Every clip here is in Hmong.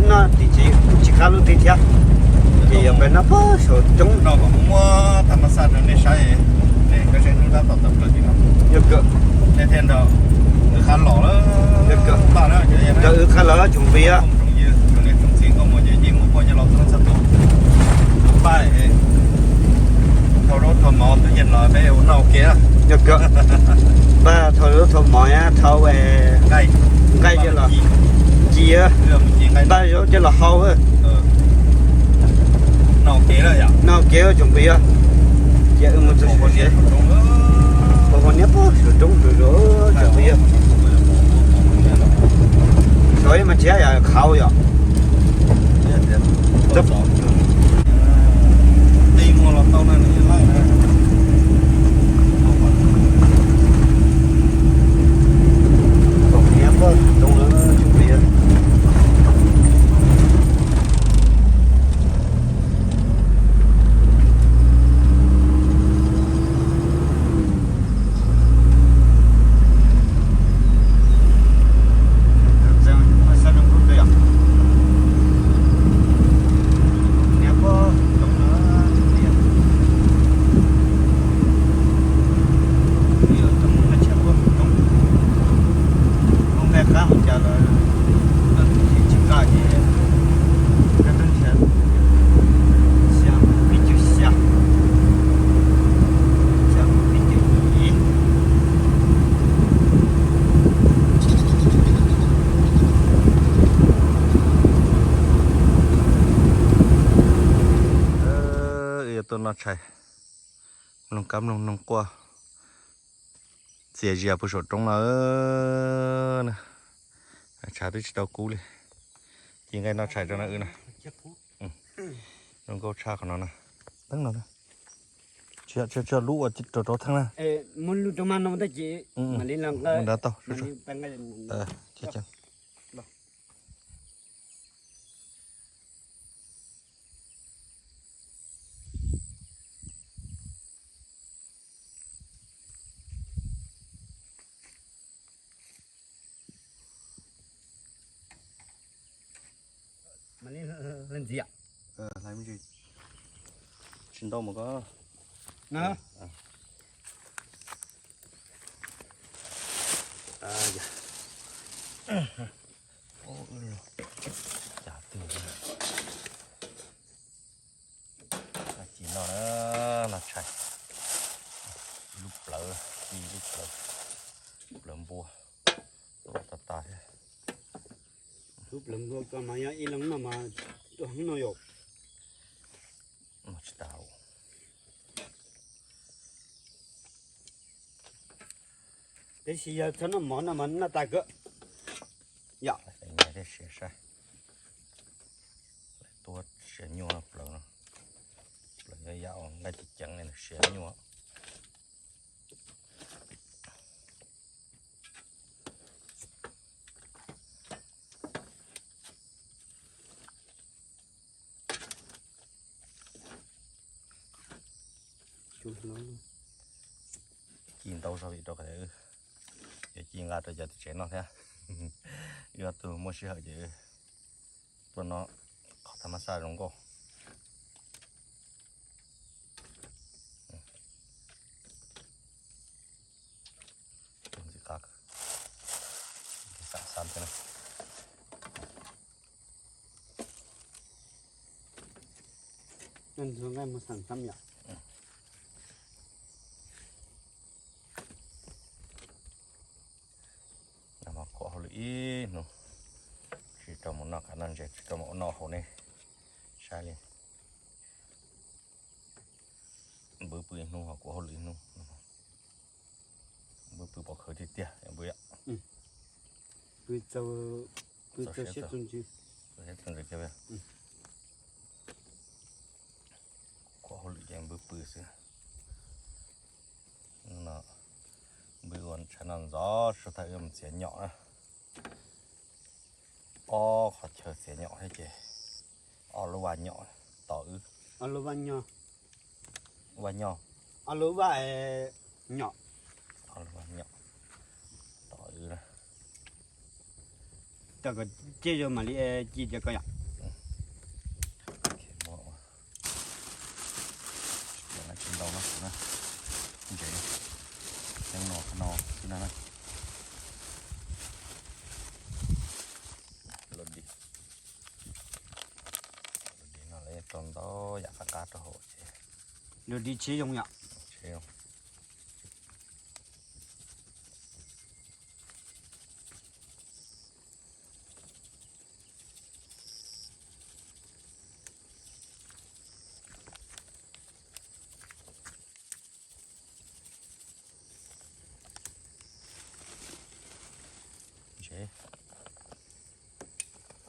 No tim tsev kuj tsis qab lub twg thiab, ces yog peb noj pog saum roob no kom muab tag mas xaj rau nej saib, nej koj saib hnub tab tom tawm plaws tim no. Yog kawg. Thiaj thiaj nrog wb qab los lawm. Yog kawg. Nrog wb qab los tsoom phooj ywg, tsoom niam tsoom txiv nkauj muam yawm yij muaj poj yawg laus txhua txhua tus. Npaj thau zaub thau mov tub yees los peb ua noj ua ke. Yog kawg. Npaj thau zaub thau mov, thau nqaij los ci, npaj zaub coj los hau. Noj ua ke tsoom phooj ywg, ces wb mus txog saum roob, pos hua niab pog saum roob rau tsoom phooj ywg. Saum mas tsis yog qhauv yom. Yuav tuaj noj tshais, mloog kab mloog noog quaj, txias zias puag saum roob no. Tshav twb tsis tau kub li, ci nqaij noj tshais rau na wb na. Zoo nkauj tshaj qhov no na. Teeb no, tsis yog lub uas rau rau theej na. Nrad tau. Tsis ntau mas ko. Cas twg ci no na, no tshais, lub plawv, ci lub plawv, plawv npua, loj tas tas thiab. Lub plawv npua ko mas yog ib leeg noj mas tuaj heev no yom. Noj tsis tas. Tab sis yog txhob noj mov no mas noj tas kawg. Yom. Thiab siav saib. Tuab siav nyuaj plawv no. Plawv yam nqaij ceev ceev li siav nyuaj. Ci ntau zog vim rau qhov yuav ci nqa rau cov tim tsev noj thiab. Ib ob tug muaj sij hawm ces tuaj noj qhov thaj mab xaj zoo nkauj. Ntxim qab, xam xab thiab na. Kuam hauj lwm ib hnub, tsis rau mus noj qab noj ntses, tsis rau mus ua noj haus nej saib li. Npwv pw ib hnub ho kuam hauj lwm ib hnub. Npwv pw pov khawv tiag tiag npwv yom. Kuam hauj lwm ces npwv pw xwb. No, npwv ua tshav no ntxov suav thaj wb mus txiav nyom na. Ob qhov chaw txiav nyom thiab ces ob lub vaj nyom tos wb. Vaj nyom, ob lub vaj nyom, ob lub vaj nyom tos wb na. Coj kom ciaj zoo mam li ci tias ko yom. Los dig, los dig no lawv yeej rau ntau yam qab qab rau hauv ces. Los dig tsheb zoo yom. Tsheb zoo.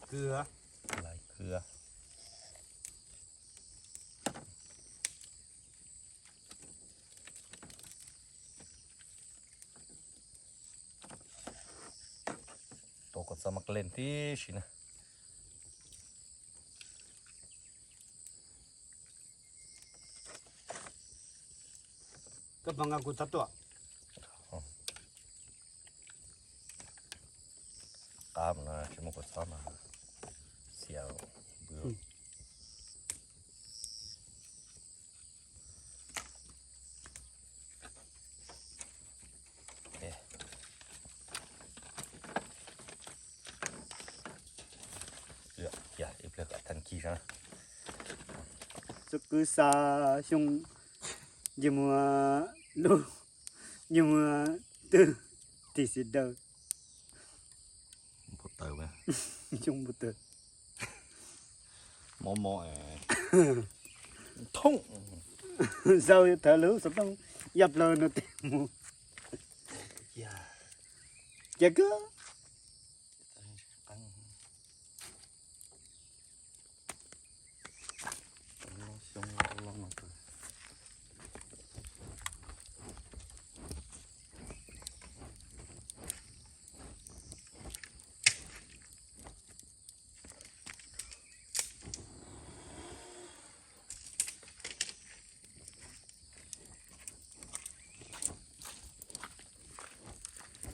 Kwv, lais kwv. Tua kua txob mas qee leej tib si na. Koj pab nqa kuv txob tuaj. Qab no tsis muaj kua txob mas xiam npws. Ib pliag kom tag kis. Txoj kwv xa xyoo, nce mus lub, nce mus twg, tim xis daws. Npau taws, xyoo npau taws. Mob mob thoob. Zaum thawv lub xov tooj yaj plaws no tes mus. Cia kawg.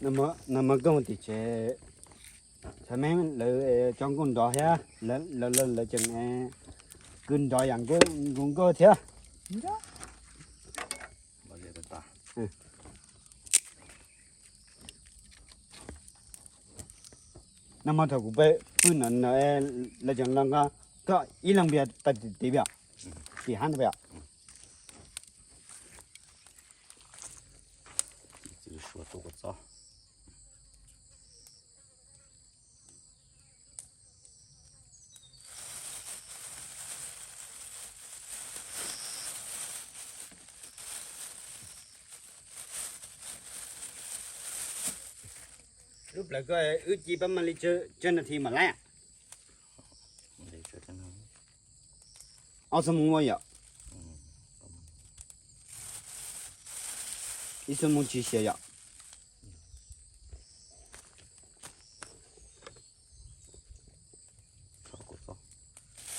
Nag hmo koj mus tim tsev, thaum me lawv tso nkauj nrov thiab, lawv tseem kwv nrov yam nkauj nkauj thiab. Nag hmo thaum kuv pw no, lawv tseem los nqa koj ib leeg npias tag tim tid, tim hab no peb. Lub plawv ko wb ci pab mam li tsawg nas this mam laib? Ob xuab moos ua yom? Ib xuab moos tsis xiav yom? Tso kuv txob,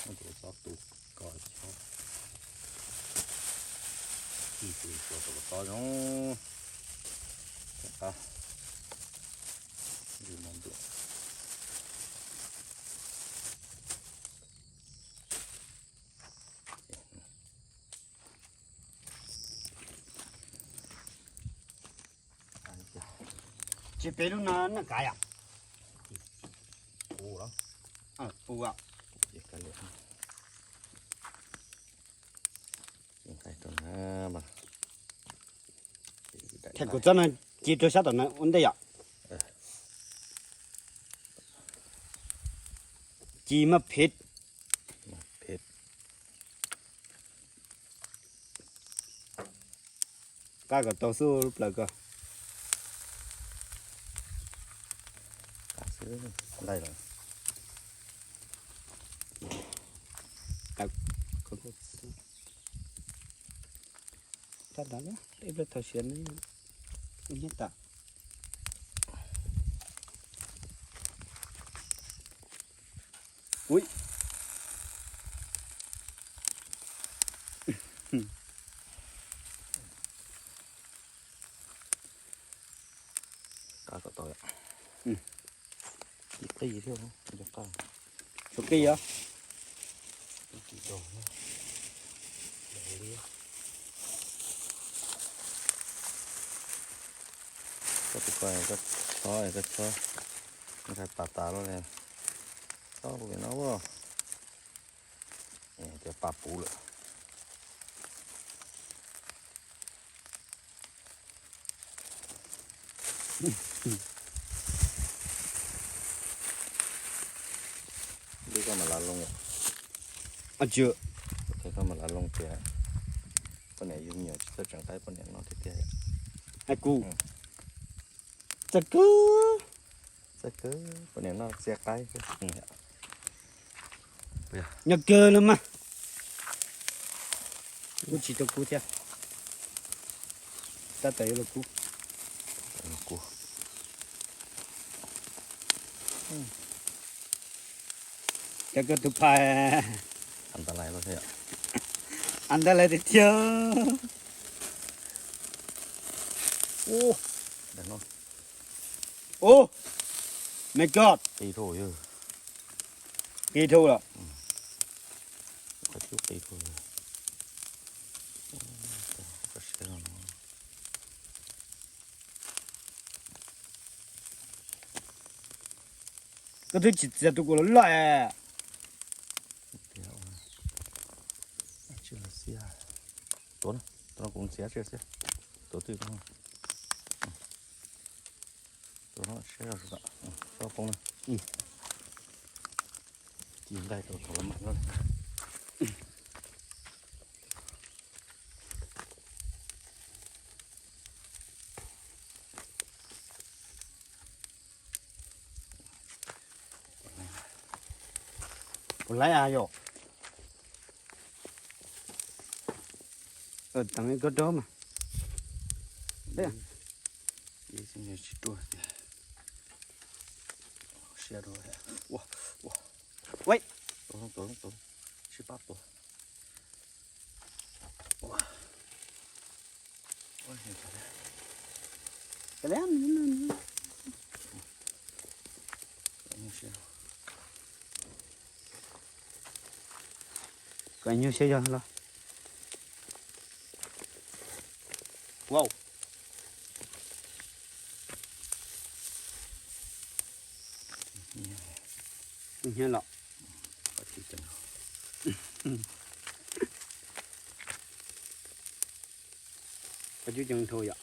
muab tus txob tu ko tso. Ib tus txob zoo. Tsis peb lub no noj kav yom? Pus. Thaum kuv txob no ci rau sab tom no ua ntej yom? Ci maj phiv. Qab kom tau xub lub plawv ko. Tab tom ib pliag thaum siav no nyob tas. Ui. Qab kom tau. Ib qij thiab, qab. Tshuav qij os. Ib qij dos na. Li. Koj Koj, koj chob, koj chob, ntshai pas tas lawm li. Chob kuv pem no as. Tias pas puv lawm. Koj mam lav loo. Koj mam lav loo tias poj niam yug me nyuam tsis txawj tseem qaib poj niam no tiag tiag. Hais kuv. Txawj kawg. Txawj kawg, poj niam no txia qaib. Nyob kawg los mas. Kuv tsis tau kub thiab. Tab tom yuav los kub. Cov koj tus phais. An ntawd lais tiag tiag. Oh my God. Qi dhau lawm. Koj twb tsis txiav tus kuv los loj. Tuav no, tuav no kuv ntxiav xiab xiab. Tuav twj no. Tuav no siab zog, tsob poob na. Ci nqaij rau thaum los mas no. Puas laib as yom? Teev koj rau mas. Tsis ruaj tiag. Ua, ua. Sib pab tuav. Kom nyuaj siab zog los. Wow. Hnyiab los. Koj cub ceev dhau yom.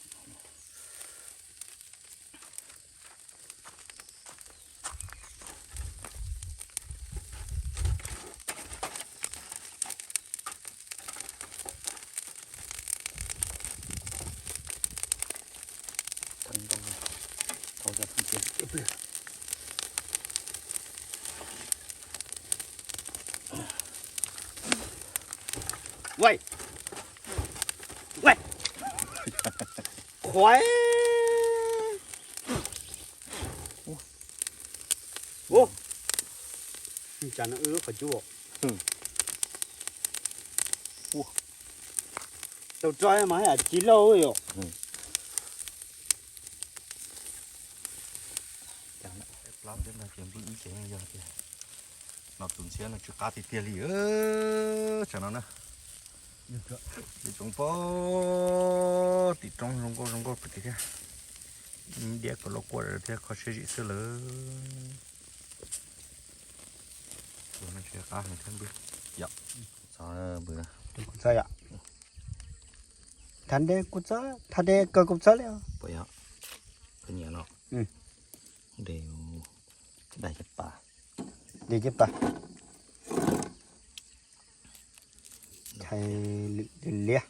Ua, ua, qhuav. Ua, cas no wb lub qhov cub. Tau tso mas haj yam ci lauj yom. Plab thiab no ces npwj ib ce yog tias no tus ntxhiab no tsw qab tiag tiag li. Tsam no na, tsoom pab tim roob zoo nkauj zoo nkauj pem thiab. Diab kom loj quaj thiab kho siab zim xwb lawm. Qab heev thiab npwj. Yom, txhob npwj na. Kuv txhob yom. Thav ntev kuv txhob, thav ntev kawg kuv txhob li os. Puas yog? Koj nyiam no. Dai caj pas. Dai caj pas. Ntshai liab.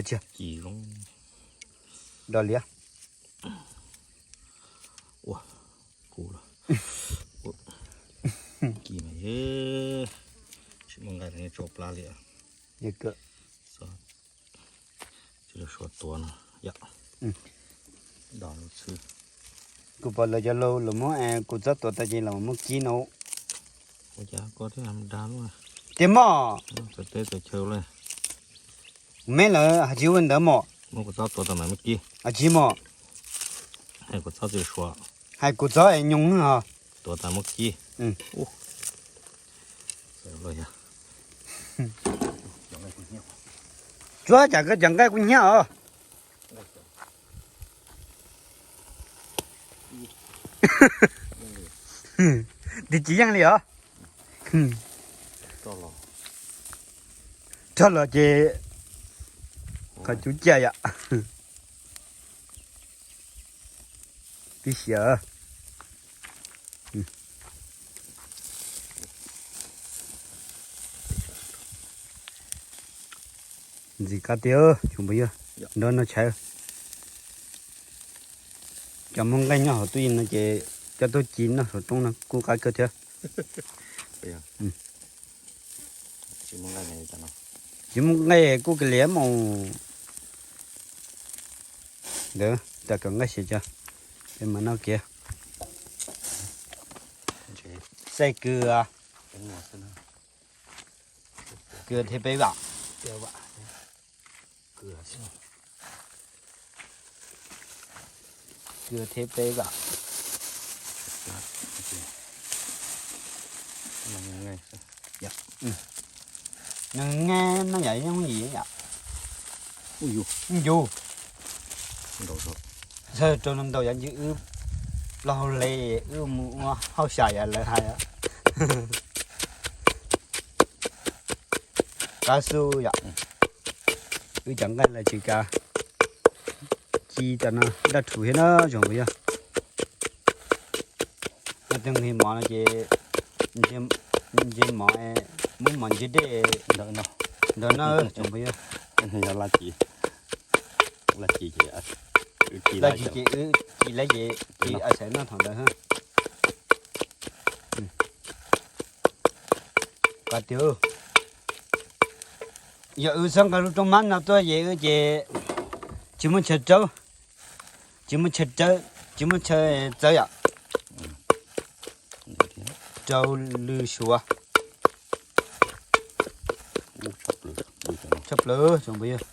Cia, do liab. Ua, puv lawm. Ci mas, tsis muaj nqaij los tsau plab li. Tsis los suav tuav no yom. Dos lub txhwb. Kuv pom lawv cov laus los muab kuv txob tuav tas ces los muab kib no. Ua cas koj thiaj dag lub. Tiag mog. Txawv teb txawv chaw li. Meb lawv hais tsis ua ntawd mog. Muab kuv txob tuav tas mas muab kib. Hais tsis mog. Hais kuv txob tsis suav. Hais kuv txob es nyoos ho. Tuav tas muab kib. Tsuav cas koj cov nqaij kuj hnyiab os. Twb tsis yeej li os. Roj los ces qhov cub cia yom. Tib si. Ntxim qab tiag tsoom phooj ywg, nrog noj tshais. Cov muaj nqaij nyob hauv tub yees no ces coj tuaj ci noj saum roob no kuj qab kawg thiab. Tsis muaj nqaij kuj kawg li mas. Ntawd tam kom nqaij siav tso, peb mam noj kiag. Xaij kws, kws thiab peb vam. Kws thiab peb vam. Nws nqaij no yam yeej yim yam. Yus, ntsawg rau ntau yam ncig wb plaub hau le, wb mus ua hauj sam yam lawv hais. Qab xwb yom. Wb cov nqaij lawv tsis kav ci tas no daj rhuv thiab na tsoom phooj ywg. Noj tej nqhis mov no ces ntse mov, muab mov ntse dej ntawm no tsoom phooj ywg. Yog laj ci, laj ci ces, laj ci ces wb ci lawm ces wb tsis noj thaum ntawd. Qab tiag. Yog wb txhob nqa lub rooj mab no tuaj ces wb ces tsis muaj chaw raub, tsis muaj chaw raub, tsis muaj chaw txawb yom. Rau lws suav tshaj plaws tsoom phooj ywg.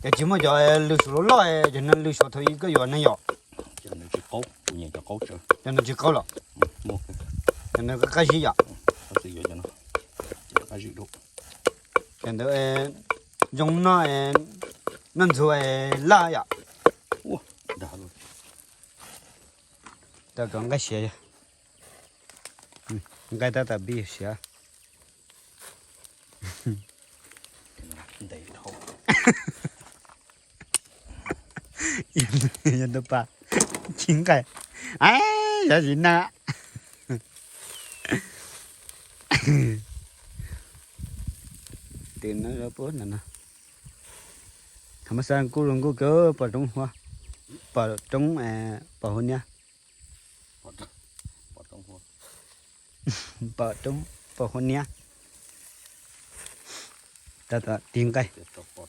Ces tsis muaj cov lws suav loj loj, cov no lws suav thaum ub koj yuav ne yom. Cov no tsis qaub los? Cov no qab zib yom. Cov ntawd zoo noj, noj ntxuag laj yom. Tau kom nqaij siav, nqaij tab tom pib siav. Yog tus pas ci nqaij, yog tsis na. Thaum mas xav kuj zoo nkauj kawg, pom roob, pom roob, pom huab niab. Pom roob, pom huab niab. Tab tom tig nqaij. Pom roob,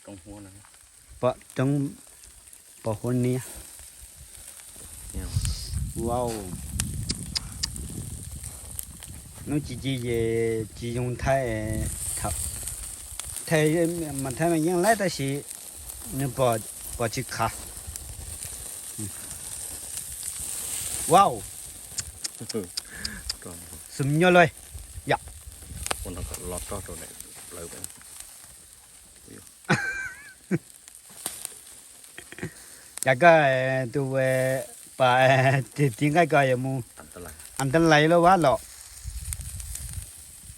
pom huab niab. Wow. Hnub ci ci ces tsis zoo thaij, thaij mas thaij mas yeej laib tab sis nws pom tsis qhav. Wow. Xum nyob lawm yom. Cas koj tus pas tig nqaij ko yuav mus an ta lais loj vab los?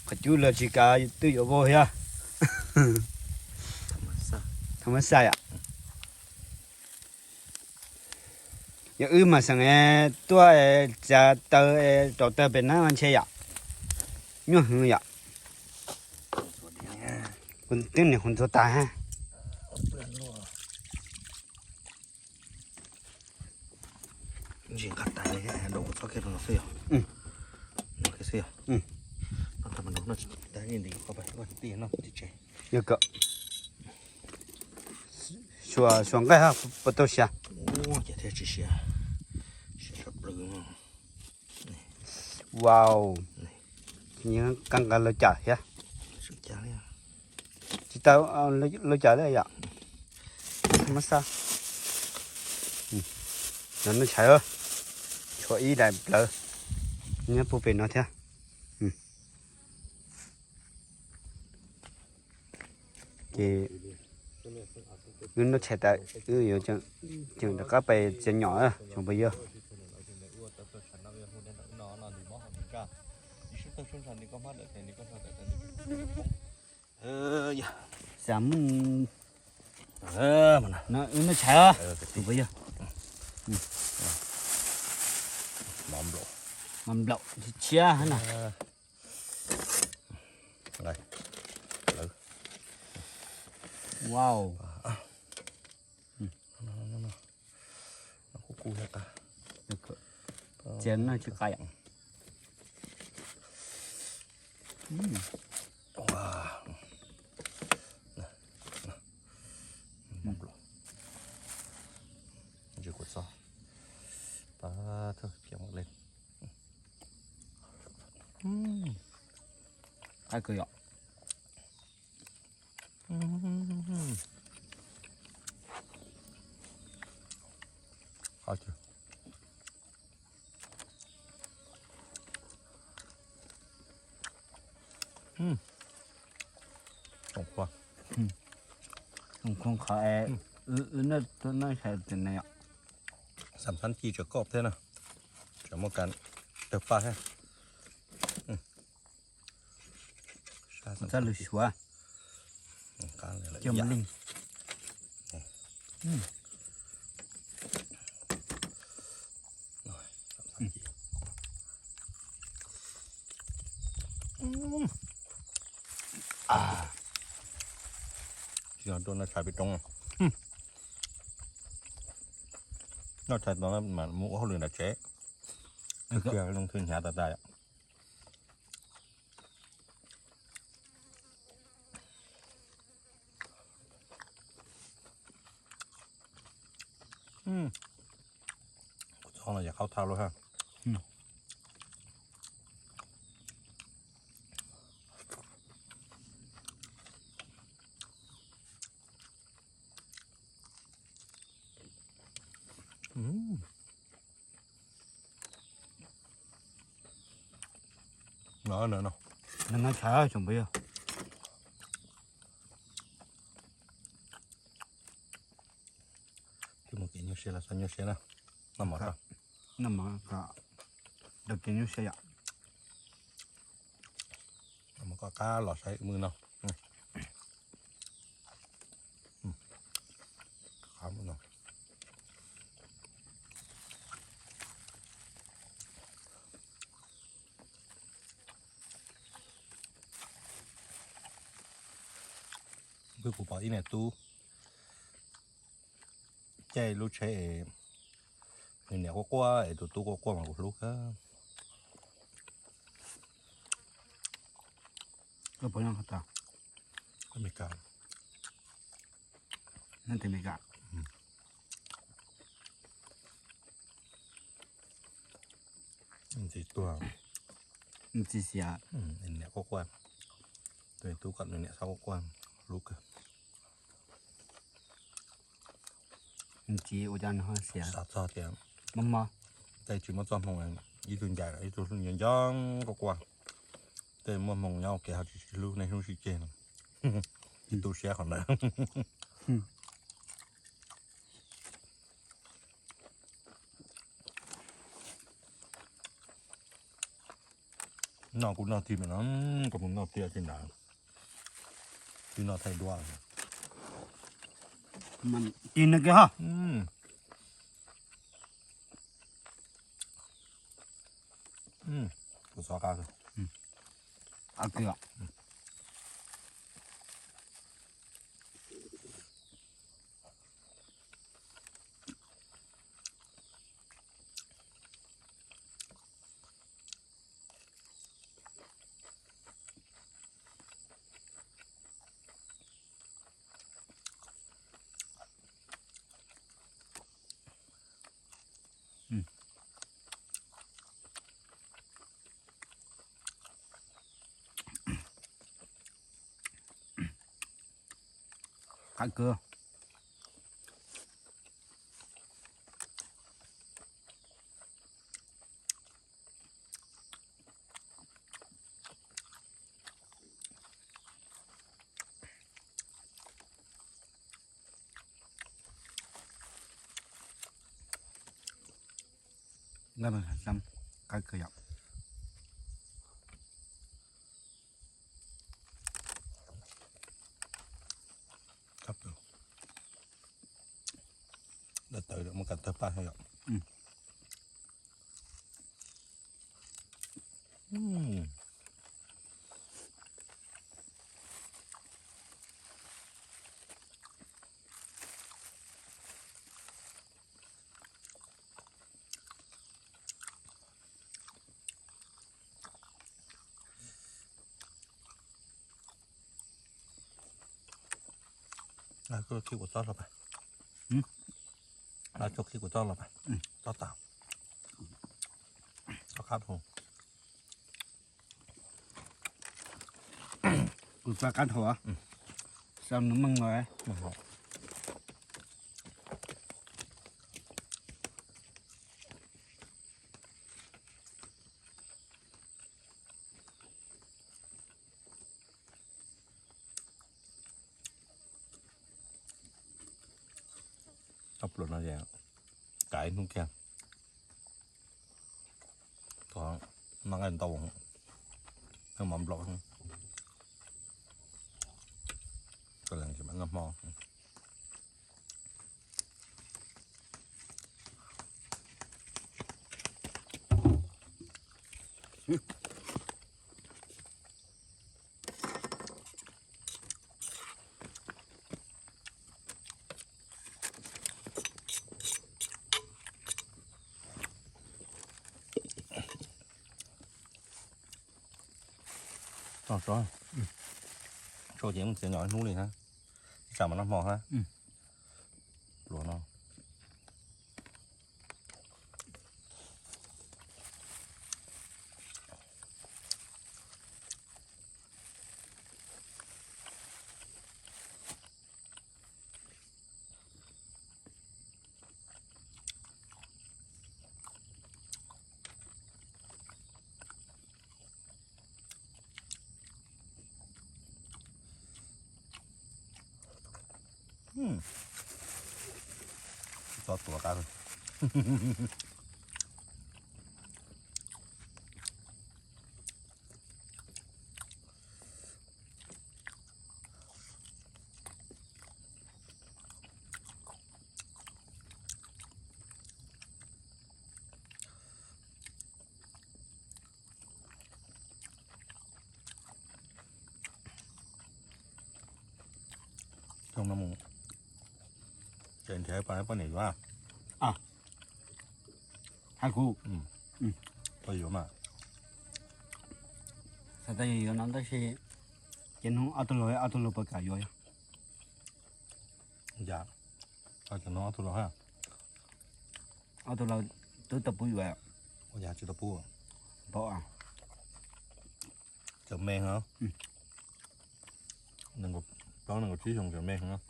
Qhov cub los tsis kav twb yuav vau thiab. Tha ma xaj yom. Yog wb mas xeem tuaj txiav taws, rauv taws pem na ntshe yom. Nyuaj heev yom. Kuv twb niam hus ntxuag tas. Ntsis nqa tais rau txhob kiag rau no xwb yog. No xwb yog. Nqa tais nti qhov pais ua tij noj tim tsev. Yog kom suav, suav nqaij ha puas tau siav? Ua cas thiaj tsis siav, siav sab plaws. Wow. Nqa nqa lawv cam thiab. Tsis tau lawv cam li yom. Tha ma xaj. Noj tshais, tshuav ib daim plawv nyob puag pem no thiab. Ces wb noj tshais tas wb yuav tseem rov qab pais txiav nyom tsoom phooj ywg. Xav mus, no wb noj tshais os, tus puas yog? Mov nplaum tshiab tshiab na. Wow. Txiav no tsis qab yom. Qab kawg yom. Tus qhov wb noj tshais tias ne yom. Xam xab ci tseem koj thiab na, tseem muaj kas tawg paj thiab. Txaj lws suav coj leej. Tsis yog tuaj noj tshais pem roob. Noj tshais tau mas mus ua hauj lwm nram tsev. Kiag zoo thwj hnyav tas tas yom. Kuv txhob no yog qhaub thaj lub ha. No no no, no tshais tsoom phooj ywg. Twb mus kev nyuaj siab los xav nyuaj siab na. Noj mov, noj mov kom tau kev nyuaj siab yom. Noj mov kom qab los saib wb mus no. Kuv pom ib niam tub caij lub tsheb es nws niam quaj quaj es tus tub quaj quaj mas kuv hlub kawg. Koj puas nyob qhov twg? Koj Meskas. Nyob teb Meskas. Ntxim tuag, ntxim xiav. Niam quaj quaj, tus tub kom nws niam txhob quaj quaj, hlub kawg. Ntxim ua cas nws ho xiav? Xav txog tias mob mob, tej tsis muaj txoj hmoo, ib tug ncaim ib tug nco nco quaj quaj, tej muaj hmoo nyob ua ke ho tsis sib hlub, niaj hnub sib ceg no. Ib tu siab qhov ntawd. Noj kuv noj tiag no, koj mus noj tiag tsis ntag. Twb noj thaij duab. Tig nws kiag ho. Kuv xov qab. Qab kiag. Qab kawg. Qab kawg yom. Kam tawg paj yom. Khib kuv txob los pas. Tso khib kuv txob los pas. Txob tas. Txob qab dhau. Kuv txob qab dhau. Sau nws meej los. Tau pluas no es kav ib hnub kiag. Tus no nqaij ntau, mov nplaum. Tsis mam noj hmo. Tso, tso ces mus txiav nyom ib hnub li na. Ib tsam mas noj hmo na. Pluas no. Txob tuav qab. Xyoo no mus ces nrhiav poj niam yuav. Hais kuv, tau yuav mas. Xav tau yuav no tab sis ces hnub ob tug laug, ob tug laug puas kam yuav. Yam, cov no ob tug laug ha. Ob tug laug twb tau pub yuav. Ua cas tsis tau pub? Pom. Cov me heev. Plaub nees nkaum tsib xyoo cov me heev.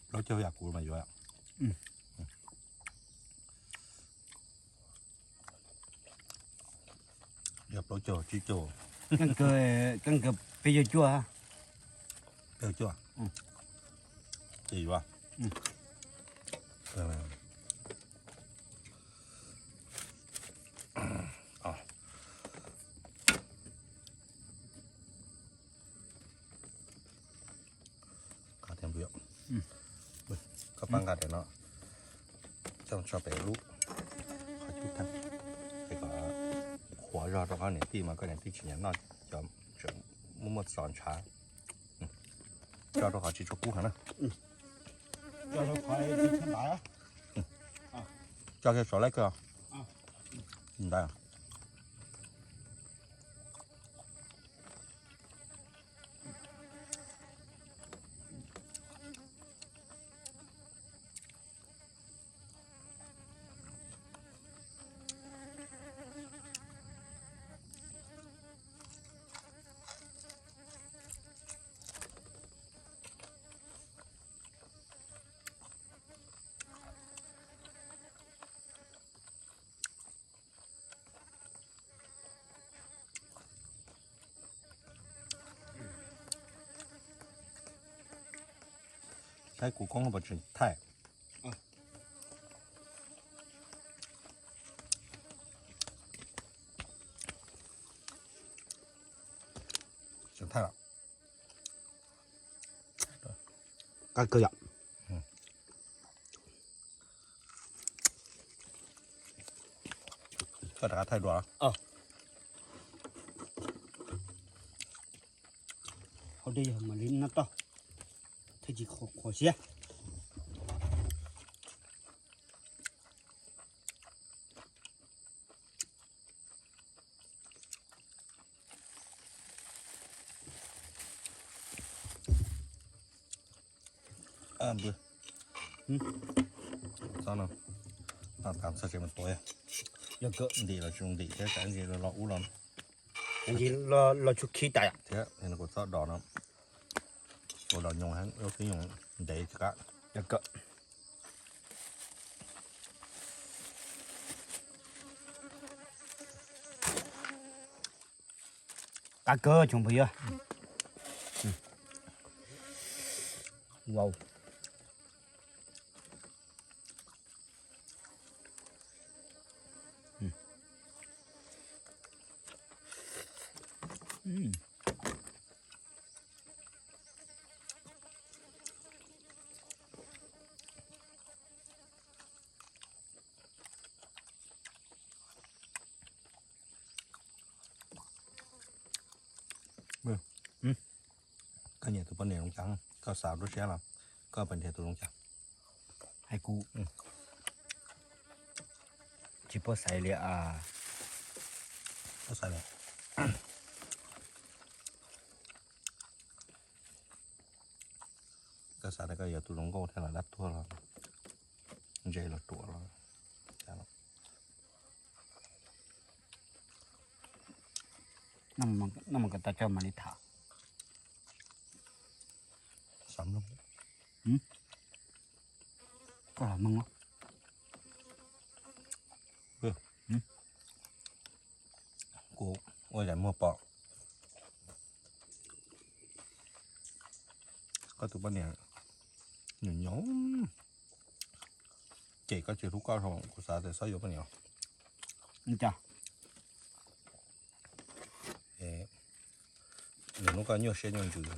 Plaub caug yam kuv mas yuav. Yog plaub caug tsib caug. Keej kawg, keej kawg peb caug cuaj. Peb caug cuaj. Ces yuav. Koj pab nqa daim no coj tso pem lub qhov cub tag, es kom qhuav zog rau qhov niam tij mas koj niam tij tsis nyiam noj cov muaj muaj txos ntshav. Coj rau qhov tsis tshua kub heev na. Coj kiag saum laib kawg. Ntawd. Saib kuv koob puas tseem thaij. Tseem thaij lawm. Qab kawg yom. Koj rov qab thaij dua. Hauv dej yog mam li noj toj, thiaj tsis qhuav siab. Txob no, no tas txog tsev mus tuav. Yog ntim los tsis ntim thiab, tsam ntsis los ub los, ntsis los tsuj khib tas thiab. Kuv txob dos no, kuv dos nyoos, lub khib nyoos ntev tsis qab. Qab kawg tsoom phooj ywg. Wow. Koj nyiam tus poj niam zoo cas, koj xav lub siab los koj pom nrhiav tus zoo cas? Hais kuv tsis paub xaiv li. Koj xav tias koj yuav tus zoo nkauj thiab los dab tuag los ntse los ruam los cas los. Noj mas kom tau coj mam li tham. Koj los mloog. Kuv ua yam muag pom koj tus poj niam nyoos nyoos, ces koj tsis hlub koj, kuv xav tias txhob yuav poj niam. Cas? Lwm hnub koj nyuaj siab nyuaj ntsws.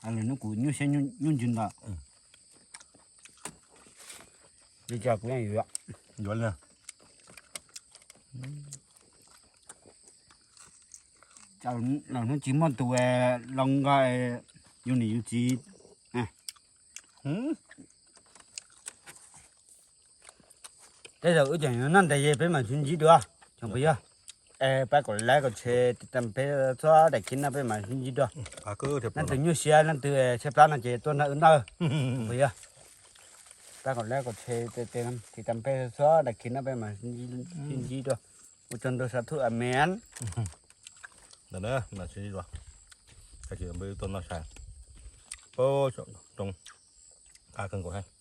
Lwm hnub kuv nyuaj siab nyuaj ntsws ntag. Li cas kuv yeej yuav. Yuav li. Lwm hnub tsis muaj tus los nqa yus niam yus txiv. Tej zaum wb tseem noj ntev ces peb mam sib ntsib dua tsoom phooj ywg. Pab kom like kom share tiv tas peb txhua daim clip no peb mam sib ntsib dua. Leej twg nyuaj siab leej twg tshaib plab no ces tuaj nrog wb noj tsoom phooj ywg. Pab kom like kom share tiv tas peb txhua daim clip no peb mam sib ntsib dua. Ua tsaug ntau, sa thuj amen. Ntawm na mam sib ntsib dua. Kav tsij peb tuaj noj tshais. Pab tsoom roob, qab kawg nkaus thiab.